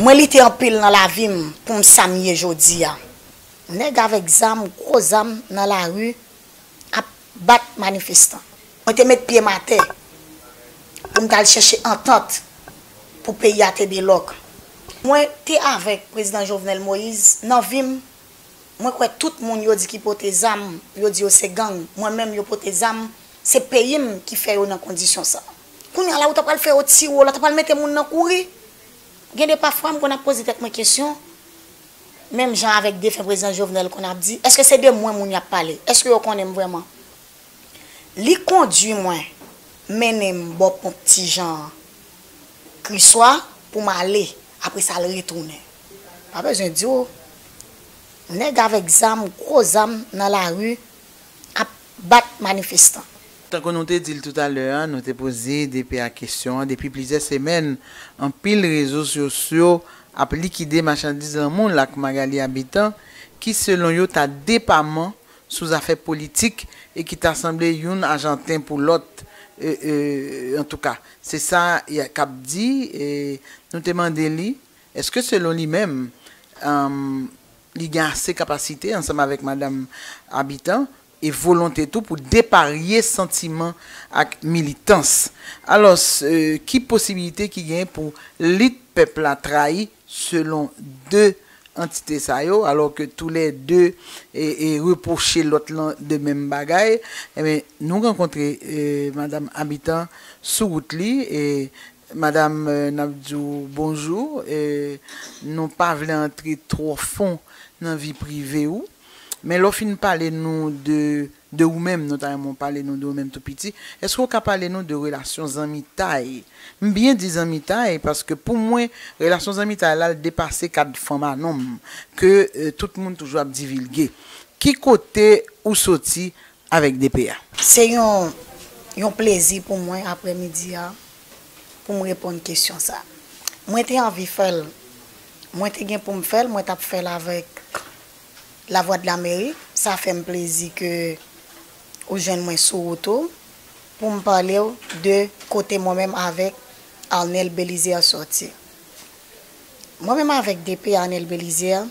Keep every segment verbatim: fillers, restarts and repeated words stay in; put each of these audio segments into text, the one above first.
Mwen lite anpil nan lavi m pou m sa m ye jodi a. Nèg avèk zam, gwo zam nan lari ap bat manifestan. Mwen te met pye m atè pou m t al chèche antant pou peyi a te delòk. Mwen te avèk prezidan Jovenel Moïse nan vi m. Mwen kwè tout moun yo di ki pote zam, yo di yo se gang. Mwen menm yo pote zam, se peyi m ki fè yo nan kondisyon sa. Kounye a la ou ta pral fè yo tire w la, ta pral mete moun nan kouri. Gen de pafwa m konn ap poze tèt mwen kesyon, menm jan avèk defen prezidan Jovenel konn ap di, èske se de mwen moun y ap pale? Èske yo konnen m vrèman? Li kondui mwen, mennen m bò ponp Ti Jan an, Kriswa, pou m ale, apre sa l retounen. Pa bezwen di w, nèg avèk zam, gwo zam nan lari ap bat manifestan. Tankou nou te di l toutalè a, nou te poze D P a kesyon an depi plizyè semèn. Anpil rezo sosyo ap likide machandiz lanmou l ak Magalie Habitant, ki selon yo ta depaman sou zafè politik e ki ta sanble youn ajanten pou lòt, e, e, antouka, se sa y a, k ap di, e nou te mande li, èske selon li menm, um, li gen ase kapasite ansanm avèk madanm Habitant e volonte tou pou deparye santiman ak militans. Alòs, e, ki posibilite ki gen pou lit pèp la trayi selon de antite sa yo, alò ke toulède e, e repwoche lòt lan de menm bagay? Ebyen, nou rankontre, e, madanm Habitant sou wout li, e madanm, e, n ap di w bonjou, e nou pa vle antre twò fon nan vi prive w, men lè w fin pale nou de de ou menm, nou ta renmen w pale nou de ou menm tou piti. Èske w ka pale nou de relasyon zanmitay? M byen di zanmitay, paske pou mwen, relasyon zanmitay la, l depase kad fanm a nonm, ke, e, tout moun toujou ap divilge. Ki kote ou soti avèk D P a? Se yon, yon plezi pou mwen aprèmidi a, pou m reponn kesyon sa. Mwen te anvi fè l. Mwen te gen pou m fè l, mwen t ap fè l avèk Lavwadlamerik. Sa fè m plezi ke ou jwenn mwen sou wout ou pou m pale w de kote mwen menm avèk Arnel Belizaire sòti. Mwen menm avèk D P Arnel Belizaire,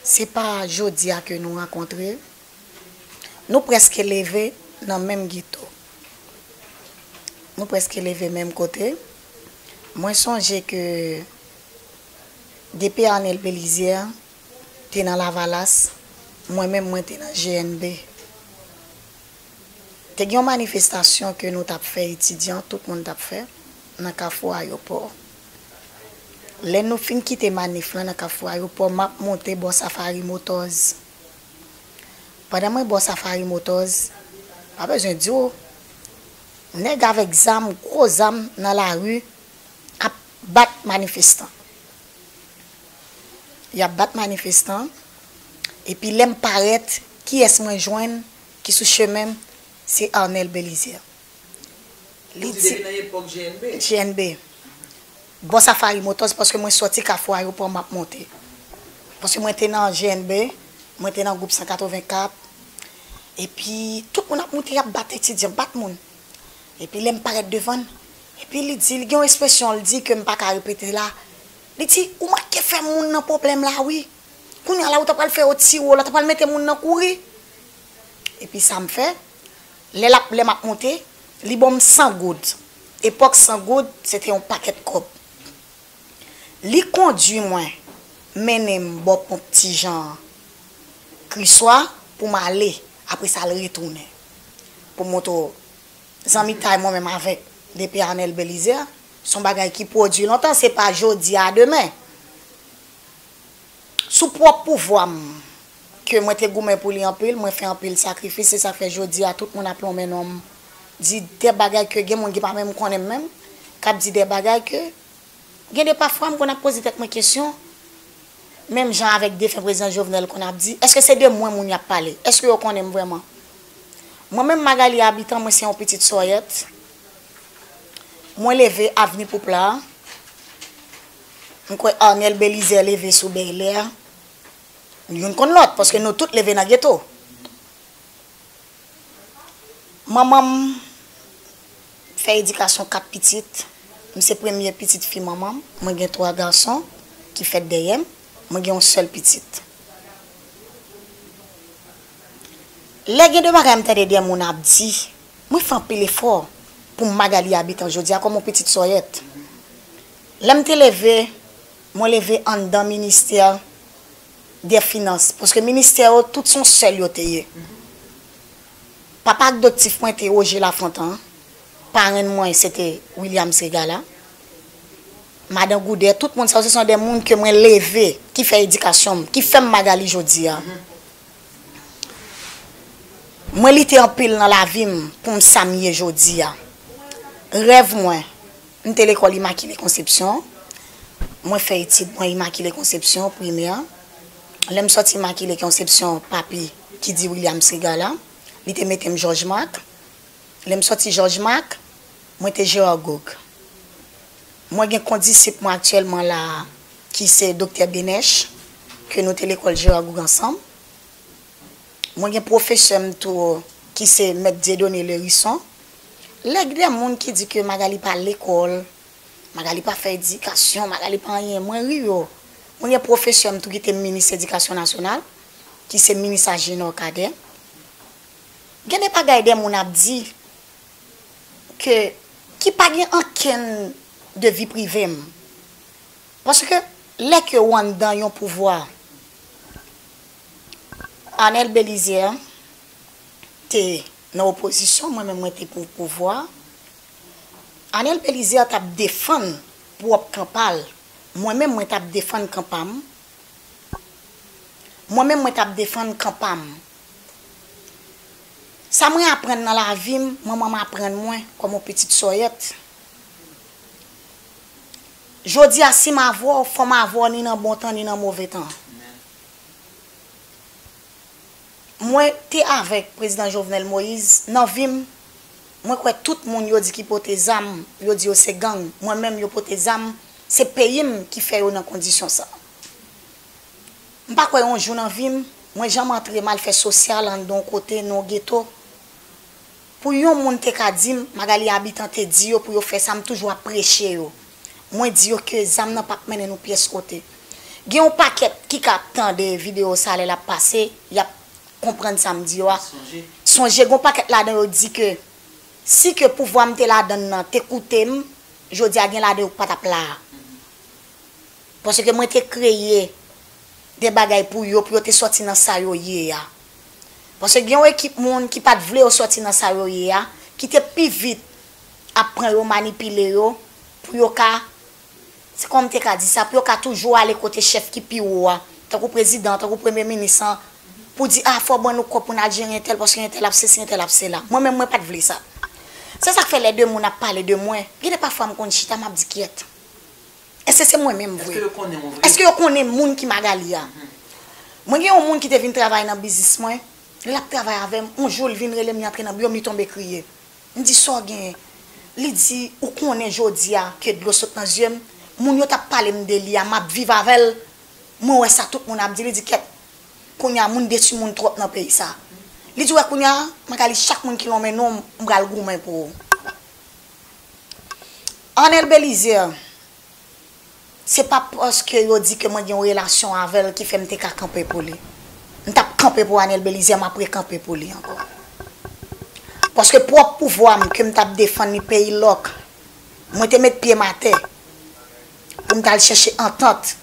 se pa jodi a ke nou rankontre. Nou prèske leve nan menm geto. Nou prèske leve menm kote. Mwen sonje ke D P Arnel Belizaire te nan Lavalas, mwen menm mwen te nan G N B. Te gen yon manifestasyon ke nou t ap fè, etidyan, tout moun t ap fè, nan Kafou Ayewopò. Lè nou fin kite manif lan nan Kafou Ayewopò, m ap monte bò Safari Motors. Pandan mwen bò Safari Motors, pa bezwen di w, nèg avèk zam, gwo zam nan lari ap bat manifestan. Y ap bat manifestan, epi lè m parèt, kiyès mwen jwenn ki sou chemen m? Se Arnel Belizaire. Li di, depi nan epòk G N B? G N B. Bò Safari Motors, paske mwen sòti Kafou Ayewopò, m ap monte. Paske mwen te nan G N B, mwen te nan gwoup san katrevenkat, epi tout moun ap monte, y ap bat etidyan, bat moun. Epi lè m parèt devan l, epi li di, li gen yon ekspresyon, li di ke m pa ka repete la. Li di, ou manke fè moun nan pwoblèm la, wi. Kounye a la, ou ta pral fè yo tire w la, ta pral mete moun nan kouri. Epi sa m fè, lè l ap, lè m ap monte, li ban m san goud. Epòk san goud, se te yon pakèt kòb. Li kondui mwen, mennen m bò ponp Ti Jan an, Kriswa, pou m ale, apre sa l retounen. Pou m montre w, zanmitay mwen menm avèk D P Arnel Belizaire, se yon bagay ki pwodui lontan, se pa jodi a demen. Sou pwòp pouvwa m, ke mwen te goumen pou li anpil, mwen fè anpil sakrifis, se sa k fè jodi a tout moun ap lonmen non m, di de bagay ke gen moun ki pa menm konnen m menm, k ap di de bagay ke, gen de pafwa m konn ap poze tèt mwen kesyon, menm jan avèk defen prezidan Jovenel konn ap di, èske se de mwen moun y ap pale? Èske yo konnen m vrèman? Mwen menm Magalie Habitant, mwen se yon pitit Sòyèt. Mwen leve avni Poupla. M kwè Arnel Belizaire leve sou Bèlè. Youn konn lòt, paske nou tout leve nan geto. Manman m fè edikasyon kat pitit. M se premye pitit fi manman m. Mwen gen twa gason. ki fèt dèyè m, mwen gen yon sèl pitit. Lè gen de bagay m tande de moun ap di, mwen fè anpil efò pou m Magalie Habitant jodi a kòm yon pitit Sòyèt. Lè m te leve, mwen leve anndan ministè dè finans, paske ministè yo tout se yon sèl yo te ye. Papa adoptif mwen te Roger Lafontant, parenn mwen se te Williams Regala, madan Goudè, tout moun sa yo se son de moun ke mwen leve, ki fè edikasyon m, ki fè m Magalie jodi a. Mwen lite anpil nan lavi m pou m sa m ye jodi a. Rèv mwen, m te lekòl Immaculée Conception. Mwen fè etid mwen Immaculée Conception, primè. Lè m sòti Immaculée Conception, papi ki di Williams Regala, li te mete m Georges Marc. Lè m sòti Georges Marc, mwen te Gérard Gourgue. Mwen gen kondisip mwen aktyèlman la a, ki se Doktè Benech, ke nou te lekòl Gérard Gourgue ansanm. Mwen gen pwofesè m tou, ki se Mèt Dieudonné Lherisson. Lè gen de moun ki di ke Magalie pa lekòl, Magalie pa fè edikasyon, Magalie pa anyen, mwen ri yo. Mwen gen pwofesè m tou ki te minis edikasyon nasyonal, ki se minis Agénor Cadet. Gen de bagay de moun ap di ke, ki pa gen ankenn de vi prive m. Paske lè ke w anndan yon pouvwa, Arnel Bélizaire te nan opozisyon, mwen menm mwen te pou pouvwa. Arnel Bélizaire t ap defann pwòp kan pa l. Mwen menm mwen t ap defann kan pa m. Mwen menm mwen t ap defann kan pa m. Sa mwen aprann nan lavi m, manman m aprann mwen kòm yon pitit Sòyèt. Jodi a, si m avè w, fò m avè w ni nan bon tan, ni nan move tan. Mwen te avèk Prezidan Jovenel Moïse nan vi m. Mwen kwè tout moun yo di ki pote zam, yo di yo se gang. Mwen menm, yo pote zam, se peyi m ki fè yo nan kondisyon sa. M pa kwè yon jou nan vi m, mwen janm antre m al fè sosyal anndan yon kote, nan yon geto. Pou yon moun te ka di m, Magalie Habitant te di yo pou yo fè sa, m toujou ap preche yo. Mwen di yo ke zam nan p ap mennen nou pyès kote. Gen yon pakèt ki ka ap tande videyo sa a lè l ap pase, y ap konprann sa m di yo a. Sonje, gen yon pakèt ladan yo di ke si ke pouvwa m te ladan l nan te koute m, jodi a gen ladan yo k pa t ap la a. Paske mwen te kreye de bagay pou yo, pou yo te sòti nan sa yo ye a. Paske gen yon ekip moun ki pa t vle yo sòti nan sa yo ye a, ki te pi vit ap pran yo, manipile yo, pou yo ka, se kòman m te ka di sa, pou yo ka toujou ale kote chèf ki pi wo a, tankou prezidan, tankou premye minis lan, pou di, a, fò ban nou kòb pou n al jere entèl, paske entèl ap sesi, entèl ap sela. Mwen menm, mwen pa t vle sa. Se sa k fè lè de moun ap pale de mwen, gen de pafwa m konn chita, m ap di, kyèt. Èske se mwen menm vre? Èske yo konnen w vre? Èske yo konnen moun ki Magalie a? Mwen gen yon moun ki te vin travay nan biznis mwen, lè l ap travay avè m, yon jou l vin rele m, li antre nan biwo m, li tonbe kriye. M di, sa w genyen? Li di, ou konnen jodi a ke dlo sot nan zye m, moun yo t ap pale m de li a, m ap viv avè l, mwen wè sa tout moun ap di, li di, kyèt, kounye a moun detwi moun twòp nan peyi sa. Li di, wè kounye a, Magalie, chak moun ki lonmen non w, m pral goumen pou ou. Arnel Bélizaire, se pa paske yo di ke mwen gen yon relasyon avè l ki fè m te ka kanpe pou li. M t ap kanpe pou Arnel Bélizaire, m ap rekanpe pou li ankò. Paske pwòp pouvwa m ke m t ap defann li peyi lòk, mwen te met pye m atè pou m t al chèche antant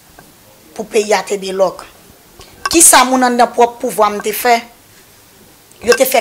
pou peyi a te delòk. Kisa moun anndan pwòp pouvwa m te fè? Yo te fè